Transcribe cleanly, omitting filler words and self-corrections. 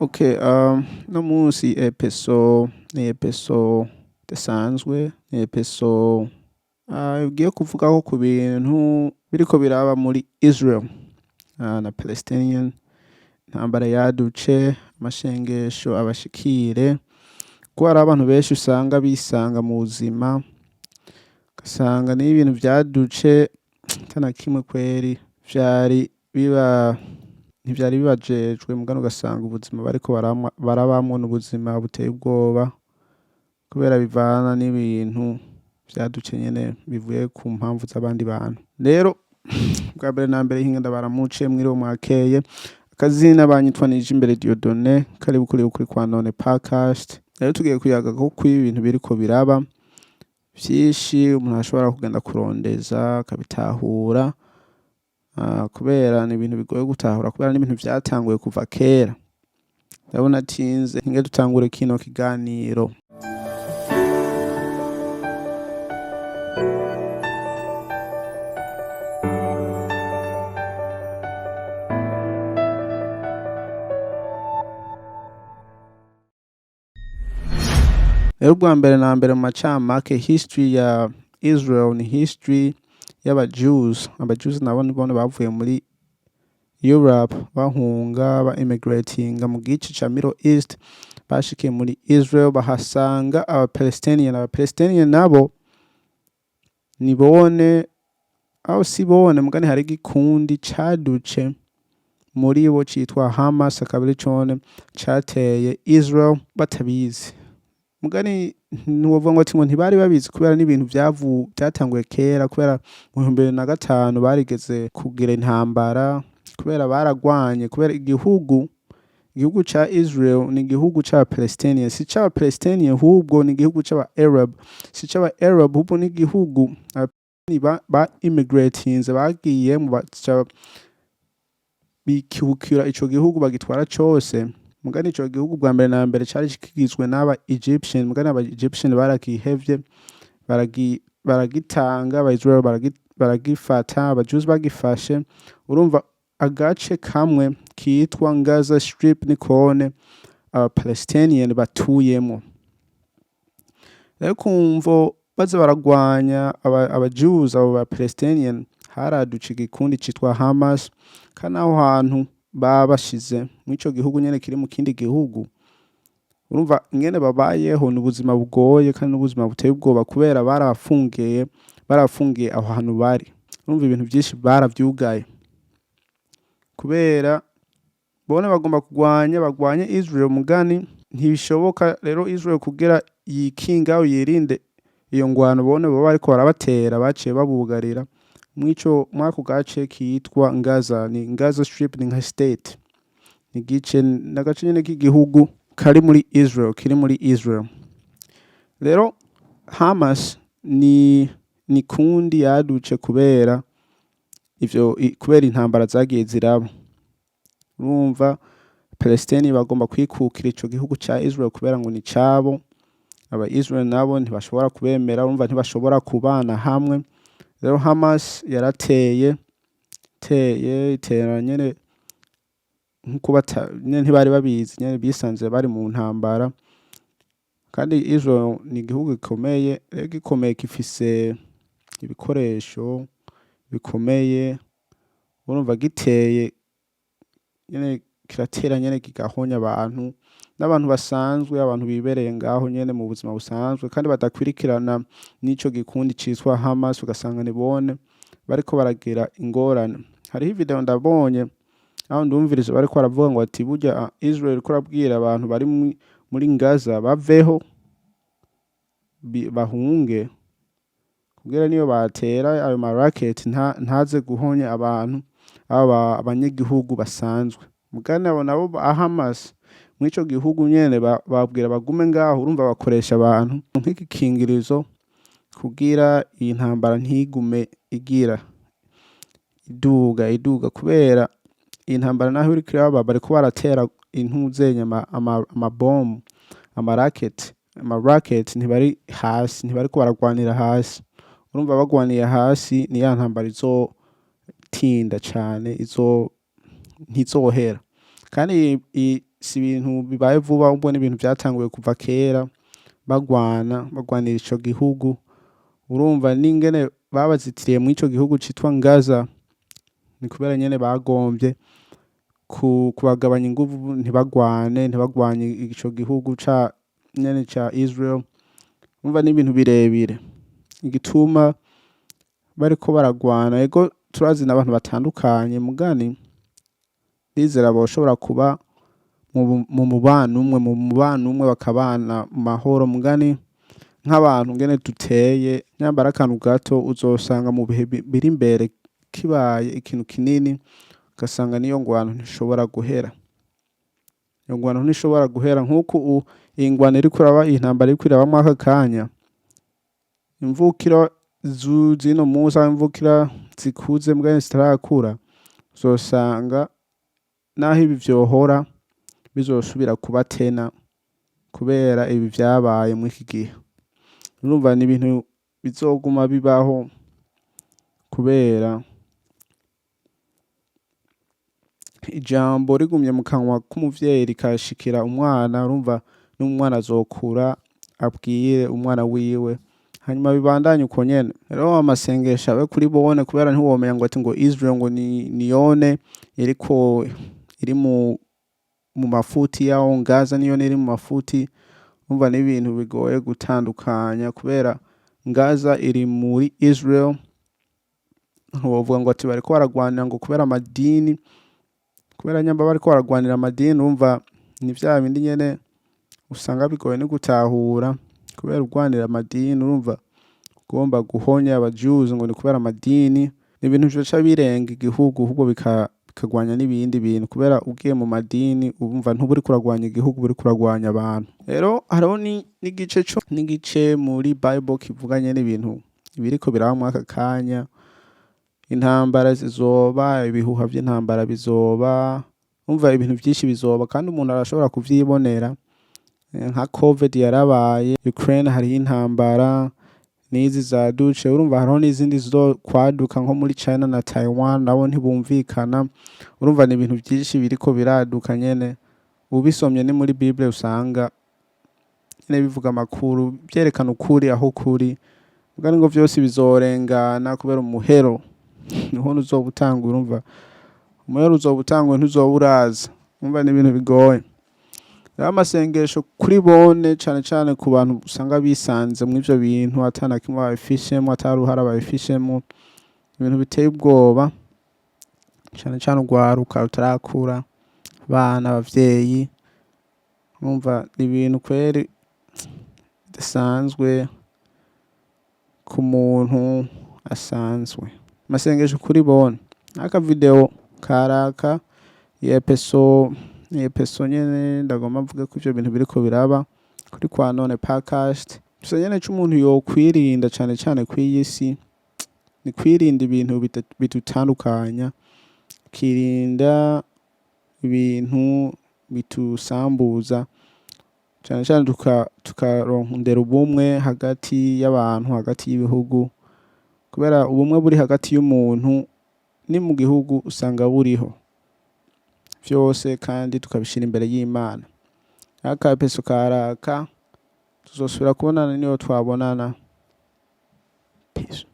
Okay, no munsi episode ni episode idasanzwe, ni episode igiye kuvugaho ku bintu biriko biraba muri Israel na Palestinian, intambara yaduce, amashengesho abashikire, kuko hari abantu benshi usanga bisanga mu buzima, ugasanga ni ibintu vyaduce atana kimwe kweri vyari biba ntivyari bibajejwe, mugabo ugasanga ubuzima bariko barabamwo n'ubuzima buteye ubwoba, kubera bivana n'ibintu vyaduce nyene bivuye ku mpamvu z'abandi bantu. Rero bwa mbere na mbere hinga ndabaramuce, mwiriwe, mwakeye. Akazina banyitwa Nijimbere Dieudonné, karibu kuri Ukuri kwa None podcast. Rero tugiye kuyaga ko kwibi ibintu biriko biraba vyinshi umuntu ashobora kugenda kurondeza akabitahura, kubera ni ibintu bigoye gutahura, kubera n'ibintu vyatanguye kuva kera. Ndabona atinze, hinge dutangure kino kiganiro. Rero ubwa mbere na mbere, mu macamake, history ya Israel ni history y'aba Jews. Aba Jews nabo nibone bavuye muri Europe bahunga, ba immigratinga mu gice ca Middle East, bashikiye muri Israel bahasanga aba Palestinian. Aba Palestinian nabo ni bone aho si bone mugani, hari igikundi caduce muri bo citwa Hamas, akaba ari cone cateye Israel batabizi. Mugani ntiwovuga ngo ati ngo ntibari babizi, kubera n'ibintu vyatanguye kera, kubera mu 2005 barigeze kugira intambara, kubera baragwanye, kubera igihugu ca Israel ni igihugu c'aba Palestinian, si c'aba Palestinian ahubwo ni igihugu c'aba Arab, si c'aba Arab ahubwo ni igihugu ba immigratinze bagiyemwo, baca bikukira ico gihugu bagitwara cose. Mugani ico gihugu bwa mbere na mbere cari kigizwe n'aba Egyptian, mugani aba Egyptian baragihevye, baragitanga, aba Israel baragifata. Aba Jews bagifashe, urumva agace kamwe kitwa Gaza Strip nikone aba Palestinian batuyemwo. Rero kumvo baza baragwanya aba Jews, abo ba Palestinian, haradutse igikundi citwa Hamas, kandi aho hantu babashize mw'ico gihugu nyene kiri mu kindi gihugu, urumva ingene babayeho ni ubuzima bugoye kandi n'ubuzima buteye ubwoba, kubera barabafungiye aho hantu bari. Urumva ibintu vyinshi baravyugaye, kubera bone bagomba kugwanya, bagwanye Israel, mugani ntibishoboka. Rero Israel kugira yikinga yirinde iyo ngwano bone baba bariko barabatera, baciye babugarira mwico mwako gace kitwa Gaza. Ni Gaza Strip, ni nka state, ni igice n'agace nyene k'igihugu kari muri Israel, kiri muri Israel. Rero Hamas ni kundi yaduce kubera ivyo, kubera intambara zagiye ziraba. Urumva Palestine bagomba kwikukira ico gihugu ca Israel kubera ngo ni cabo, aba Israel nabo ntibashobora kubemera, urumva ntibashobora kubana hamwe. Rero Hamas yarateye teye itera nyene nkuko nyene ntibari babizi, nyene bisanze bari mu ntambara. Kandi Israel ni igihugu gikomeye, rero gikomeye gifise ibikoresho bikomeye, urumva giteye nyene kiratera nyene kigahonya abantu, n'abantu basanzwe, abantu bibereye ngaho nyene mu buzima busanzwe kandi badakwirikirana n'ico gikundi citwa Hamas, ugasanga ni bone bariko baragira ingorane. Hariho video ndabonye aho ndumvirije bariko baravuga ngo ati burya Israel iriko irabwira abantu bari muri Gaza baveho, bahunge, kugira niyo batera ayo ma rocket ntaze guhonya abantu, aba abanyagihugu basanzwe. Mugani abo nabo ba Hamas mw'ico gihugu nyene babwira bagume ngaho, urumva bakoresha abantu nk'igikingirizo kugira iyi ntambara ntigume igira iduga iduga, kubera iyi ntambara naho iriko iraba bariko baratera intuzenya amabomu, ama rocket, ntibari hasi, ntibariko baragwanira hasi. Urumva bagwaniye hasi ni ya ntambara izotinda cane, izo ntizohera. Kandi Si ibintu bibaye vuba, ahubwo ni ibintu vyatanguye kuva kera, bagwana, bagwanira ico gihugu. Urumva n'ingene babazitiriye muri ico gihugu citwa Gaza, ni kubera nyene bagomvye kubagabanya inguvu, ntibagwane, ntibagwanye ico gihugu ca nyene ca Israel. Urumva ni ibintu birebire igituma bariko baragwana. Ego, turazi n'abantu batandukanye, mugani ndizera boshobora kuba mu mubano umwe, bakabana mu mahoro. Mugani nk'abantu ngene duteye, nyambara akantu gato uzosanga mu bihe biri imbere kibaye ikintu kinini, ugasanga niyo ngwano ntishobora guhera. Iyo ngwano ntishobora guhera nk'uko iyi ngwano iriko iraba, iyi ntambara iriko iraba mw'aka kanya. Imvukira zino musi, aho imvukira zikuze mugani zitarakura, uzosanga naho ibi vyohora bizosubira kuba tena kubera ibi vyabaye muri iki gihe. Urumva ni ibintu bizoguma bibaho, kubera ijambo rigumye mu kanwa k'umuvyeyi rikashikira umwana, urumva n'umwana azokura abwire umwana wiwe, hanyuma bibandanye uko nyene. Rero amasengesho abe kuri bone, kubera ntiwomenya ngo ati ngo Israel ngo ni niyone iriko iri mu mafuti yaho, Gaza niyo iri mu mafuti. Urumva ni ibintu bigoye gutandukanya, kubera Gaza iri muri Israel. Ntiwovuga ngo ati bariko baragwanira ngo kubera amadini, kubera nyamba bariko baragwanira amadini, urumva ni vya bindi nyene usanga bigoye no gutahura, kubera urwanira amadini, urumva ugomba guhonya aba Jews ngo ni kubera amadini. Ni ibintu vyoca birenga igihugu, ahubwo bikagwanya n'ibindi bintu, kubera ugiye mu madini, urumva ntuba uriko uragwanya igihugu, uba uriko uragwanya abantu. Rero hariho n'igice co n'igice muri Bible kivuganye n'ibintu ibiriko biraba mw'aka kanya. Intambara zizoba, ibihuha vy'intambara bizoba, umva ibintu vyinshi bizoba, kandi umuntu arashobora kuvyibonera. Nka COVID yarabaye, Ukraine hariho intambara, n'izi zadutse. Urumva hariho n'izindi zizokwaduka nko muri China na Taiwan, nabo ntibumvikana. Urumva ni ibintu vyinshi biriko biraduka nyene. Ubisomye ni muri Bible, usanga nyene bivuga amakuru, vyerekana ukuri aho kuri. Mugani ngo vyose bizorengana, kubera umuhero niho uzoba utangura. Urumva umuhero uzoba utanguye, ntuzoba uraza. Urumva ni ibintu bigoye. Rero amasengesho kuri bone, cane cane ku bantu usanga bisanze mw'ivyo bintu ata na kimwe babifishemwo, ata ruhara babifishemwo. Ibintu biteye ubwoba, cane cane urwaruka rutarakura, abana, abavyeyi. Urumva ni ibintu kweri bidasanzwe ku muntu asanzwe. Amasengesho kuri bone. Aka video karaka iyi episode nyene ndagomba mvuge ko ivyo bintu biriko biraba kuri Kwa None Podcast. Gusa nyene ico umuntu yokwirinda cane cane kw'iyi si ni kwirinda ibintu bidutandukanya, ukirinda ibintu bitusambuza, cane cane tukarondera ubumwe hagati y'abantu, hagati y'ibihugu, kubera ubumwe buri hagati y'umuntu ni mu gihugu usanga buriho vyose, kandi tukabishira imbere y'Imana. Aka episode karaka, tuzosubira kubonana niyo twabonana. Peace.